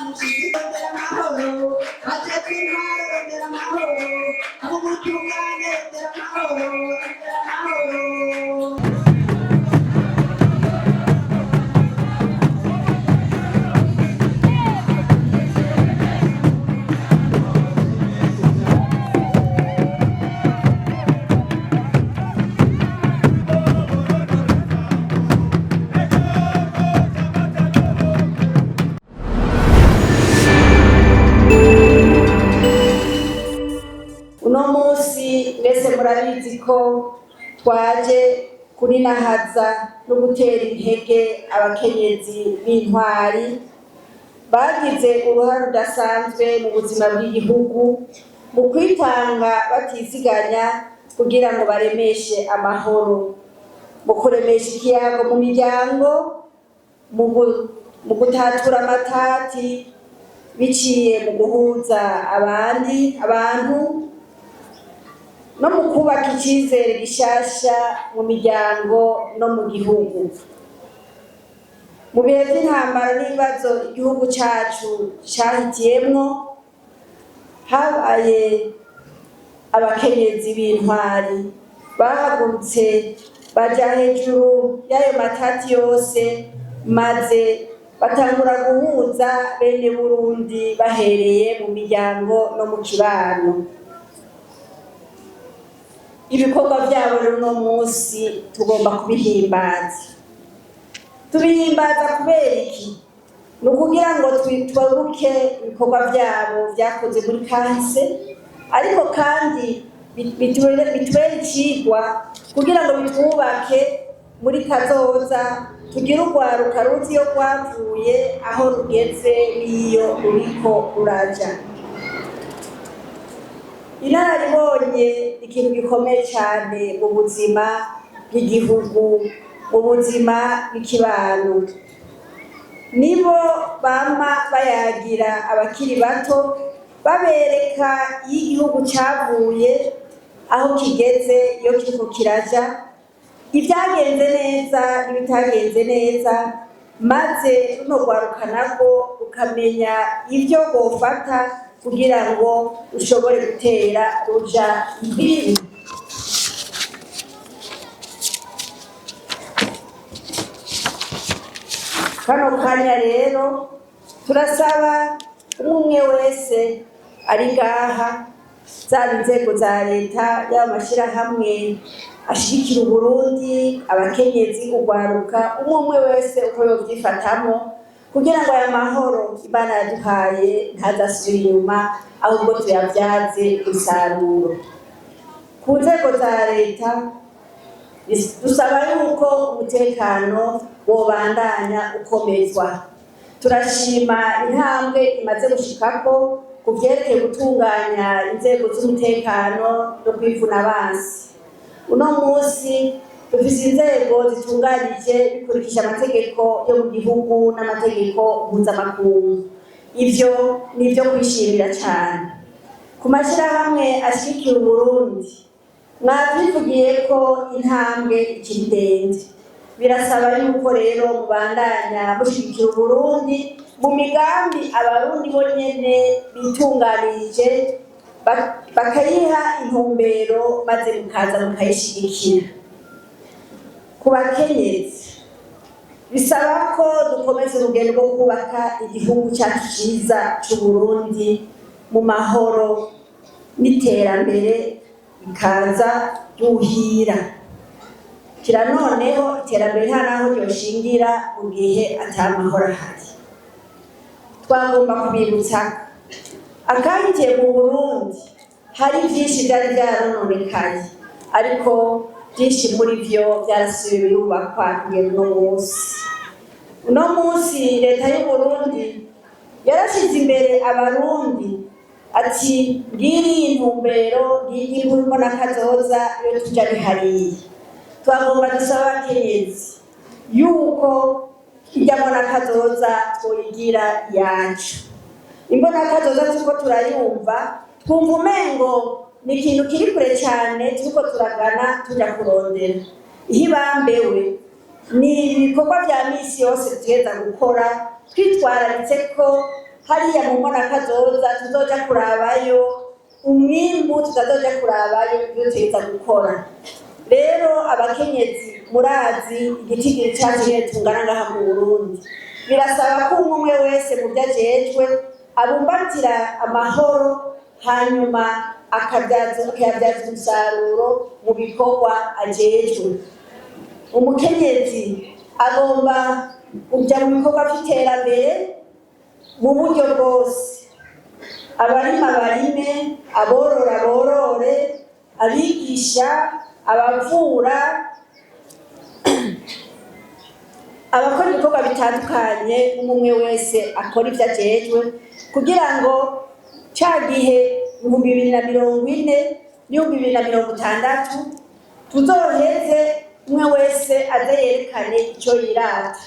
Mushizi amahoro, ajejwe intwaro, rondera amahoro, abo ubutungane, rondera amahoro, rondera amahoro. Uno munsi mwese murabizi ko twaje kurinahaza no gutera intege abakenyezi b'intwari bagize uruhare rudasanzwe mu buzima bw'igihugu mu kwitanga batiziganya kugira ngo baremeshe amahoro, mu kuremesha ikiyago mu miryango, mu gutatura amatati biciye mu guhuza abandi abantu no mu kubaka icizere gishasha mu miryango no mu gihugu. Mu bihe vy'intambara n'ibibazo igihugu cacu cahitiyemwo, habaye abakenyezi b'intwari bahagurutse baja hejuru y'ayo matati yose, maze batangura guhuza bene Burundi bahereye mu miryango no mu kibano. Ibikorwa vyabo rero uno munsi tugomba kubihimbaza. Tubihimbaza kubera iki? Ni ukugira ngo twibuke ibikorwa vyabo vyakoze muri kahise, ariko kandi bitubere icigwa kugira ngo bitwubake muri kazoza, tugire urwaruka ruzi iyo rwavuye, aho rugeze n'iyo ruriko ruraja. Inararibonye ikintu gikomeye cyane mu buzima bw'igihugu, mu buzima bw'ikibano. Nibo bama bayagira abakiri bato, babereka iyo igihugu cyavuye, aho kigeze, iyo kiriko kiraja, ibyagenze neza n'ibitagenze neza, maze runo rwaruka narwo rukamenya ibyo rwofata kugira ngo rushobore gutera ruja imbere. Kano kanya rero turasaba umwe umwe wese ari ngaha, zaba inzego za leta, yaba amashirahamwe ashigikira Uburundi, abakenyezi, urwaruka, umwe umwe wese uko yovyifatamwo kugira ngo aya mahoro Imana yaduhaye ntazasubire inyuma, ahubwo tuyavyaze umusaruro. Ku nzego za leta dusaba yuko umutekano wobandanya ukomezwa. Turashima intambwe imaze gushikako ku vyerekeye gutunganya inzego z'umutekano no kwivuna abansi. Uno munsi dufise inzego zitunganije bikurikije amategeko yo mu gihugu n'amategeko mpuzamakungu. Ivyo ni ivyo kwishimira cane. Ku mashirahamwe ashigikiye Uburundi, mwavyivugiye ko intambwe ikiri ndende. Birasaba yuko rero mubandanya mushigikira Uburundi mu migambi Abarundi bonyene bitunganirije, bakayiha intumbero, maze mukaza mukayishigikira. Ku bakenyezi, bisaba ko dukomeza urugendo rwo kubaka igihugu cyacu ciza c'Uburundi mu mahoro n'iterambere bikaza ryuhira. Kira noneho iterambere nta naho ryoshingira mu gihe ata mahoro ahari. Twagomba kubibutsa akahitiye mu Burundi, hari vyinshi vyari vyarononekaye, ariko vyinshi muri vyo vyarasubiye birubakwa kugera uno munsi. Uno munsi leta y'Uburundi yarashize imbere Abarundi, ati ngiriyi intumbero, ngiyi imbona kazoza, iyo tuja ni hariya. Twagomba dusaba abakenyezi yuko irya mbona kazoza twoyigira iyacu. Imbona kazoza turiko turayumva, twumva umengo ni ikintu kiri kure cyane turiko turagana tuja kurondera. Ihibambewe ni ibikorwa vya misi yose dutegereza gukora twitwararitse ko Hariya mu mbona kazoza tuzoja kurabayo umwimbu, tutazoja kurabayo ibyo tuza gukora. Rero abakenyezi, murazi igitigiri cacu nyene tungana ngaha mu Burundi. Birasaba ko umwe umwe wese mu vyo ajejwe abumbatira amahoro, hanyuma akayabyaza umusaruro mu bikorwa ajejwe. Umukenyezi agomba kuja mu bikorwa vy'iterambere mu buryo bwose: abarima barime, aborora borore, abigisha, abavura, abakora ibikorwa bitandukanye. Umwe wese akora ivyo ajejwe kugira ngo ca gihe 2040 n'2060 tuzoheze umwe wese aze yerekane ico yirata.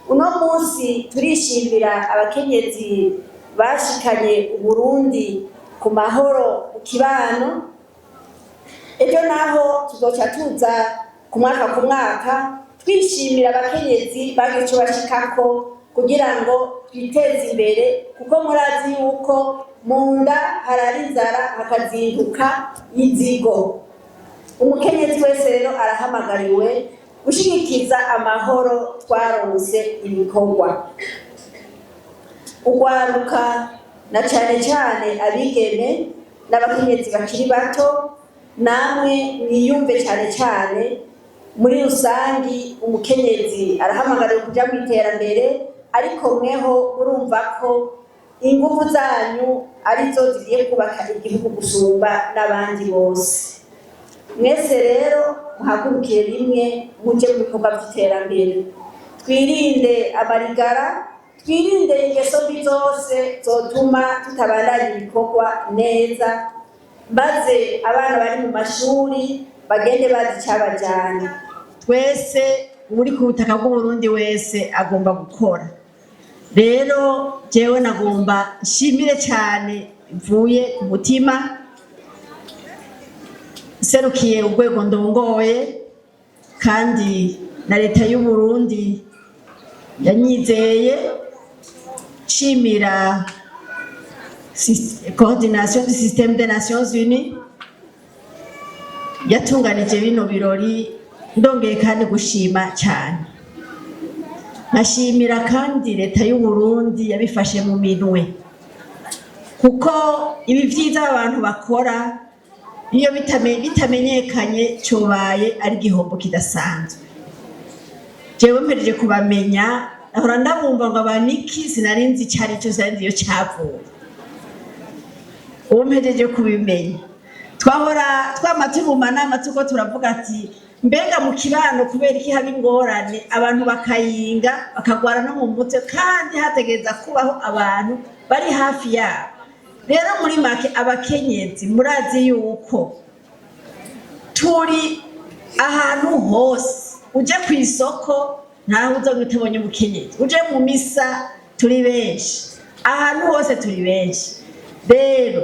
Uno munsi turishimira abakenyezi bashikanye Uburundi ku mahoro mu kibano. Ejo naho tuzoca tuza ku mwaka ku mwaka twishimira abakenyezi bagize ico bashikako kugira ngo twiteze imbere, kuko murazi yuko mu nda harara inzara hakazinduka inzigo. Umukenyezi wese rero arahamagariwe gushigikiza amahoro twaronse ibikorwa. Urwaruka, na cane cane abigeme n'abakenyezi bakiri bato, namwe mwiyumve cane cane. Muri rusangi umukenyezi arahamagariwe kuja mu iterambere, ariko mweho murumva ko inguvu zanyu arizo zigiye kubaka igihugu gusumba n'abandi bose. Mwese rero muhagurukire rimwe muje mu bikorwa vy'iterambere, twirinde amarigara, twirinde ingeso mbi zose zotuma tutabandanya ibikorwa neza, maze abana bari mu mashuri bagende bazi icabajanye. Twese uri ku butaka bw'Uburundi wese agomba gukora. Rero jewe nagomba nshimire cyane mvuye ku mutima, serukiye urwego ndongoye kandi na leta y'u Burundi yanyizeye, nshimira coordination du système des Nations Unies yatunganije bino birori. Ndongeye kandi gushima cyane, nkashimira kandi leta y'u Burundi yabifashe mu minwe, kuko ibi vyiza abantu bakora iyo bitamenyekanye cobaye ari igihombo kidasanzwe. Jewe mpejeje kubamenya, ahora ndabumva ngo abaniki, sinari nzi ico ari cyo, sinari nzi iyo cavuye. Ubu mpejeje kubimenya. Twahora twama turi mu manama turiko turavuga ati: "Mbega mu kibano kubera iki haba ingorane, abantu bakayinga, bakagwara no mu mutwe, kandi hategereza kubaho abantu bari hafi yabo?" Rero muri make, abakenyezi murazi yuko turi ahantu hose. Uje ku isoko ntaho uza utabonye umukenyezi, uje mu misa turi benshi, ahantu hose turi benshi. Rero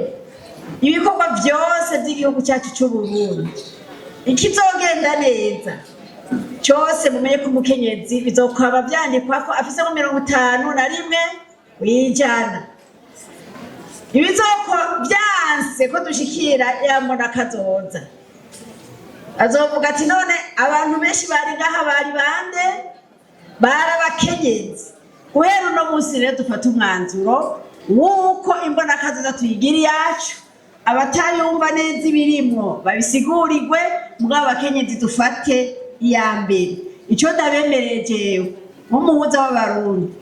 ibikorwa byose by'igihugu cyacu cy'Uburundi ikizogenda neza cyose, mumenye ko umukenyezi bizokwaba vyandikwa ko afise nko 51%. Ibizoko vyanse ko dushikira yambona kazoza, azovuga ati: "None abantu benshi bari ngaha bari bande? Bari abakenyezi." Guhera uno munsi rero dufata umwanzuro w'uko imbonakazoza tuyigira iyacu. Abatayumva neza ibirimwo babisigurirwe, mugabo abakenyezi dufate iya mbere. Ico ndabemereye jewe nk'umuhuza w'Abarundi,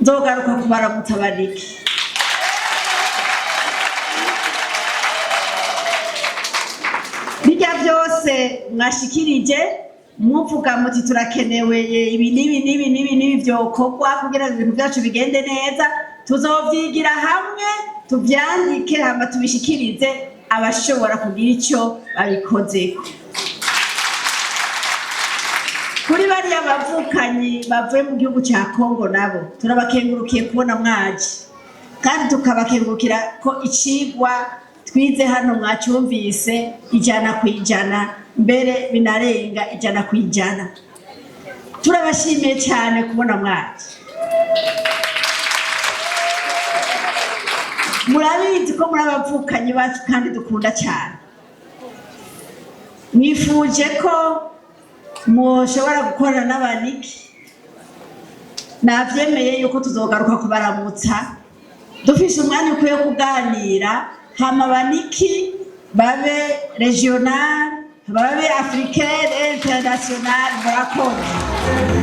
nzogaruka kubaramutsa baniki. Bijya byose mwashikirije muvuga muti turakenewe ibi n'ibi n'ibi n'ibi n'ibi byokorwa kugira ngo ibintu byacu bigende neza, tuzovyigira hamwe, tuvyandike, hama tubishikirize abashobora kugira ico babikozeko. Kuri bariya bavukanyi bavuye mu gihugu ca Kongo, nabo turabakengurukiye kubona mwaje, kandi tukabakengurukira ko icigwa twize hano mwacumvise 100%, mbere binarenga 100%. Turabashimiye cyane kubona mwaje. Murabizi ko muri abavukanyi bacu kandi dukunda cyane. Mwifuje ko mushobora gukorana n'abaniki. Navyemeye yuko tuzogaruka kubaramutsa dufise umwanya ukwiye kuganira, hama baniki babe régional, babe africaine, international. Murakoze.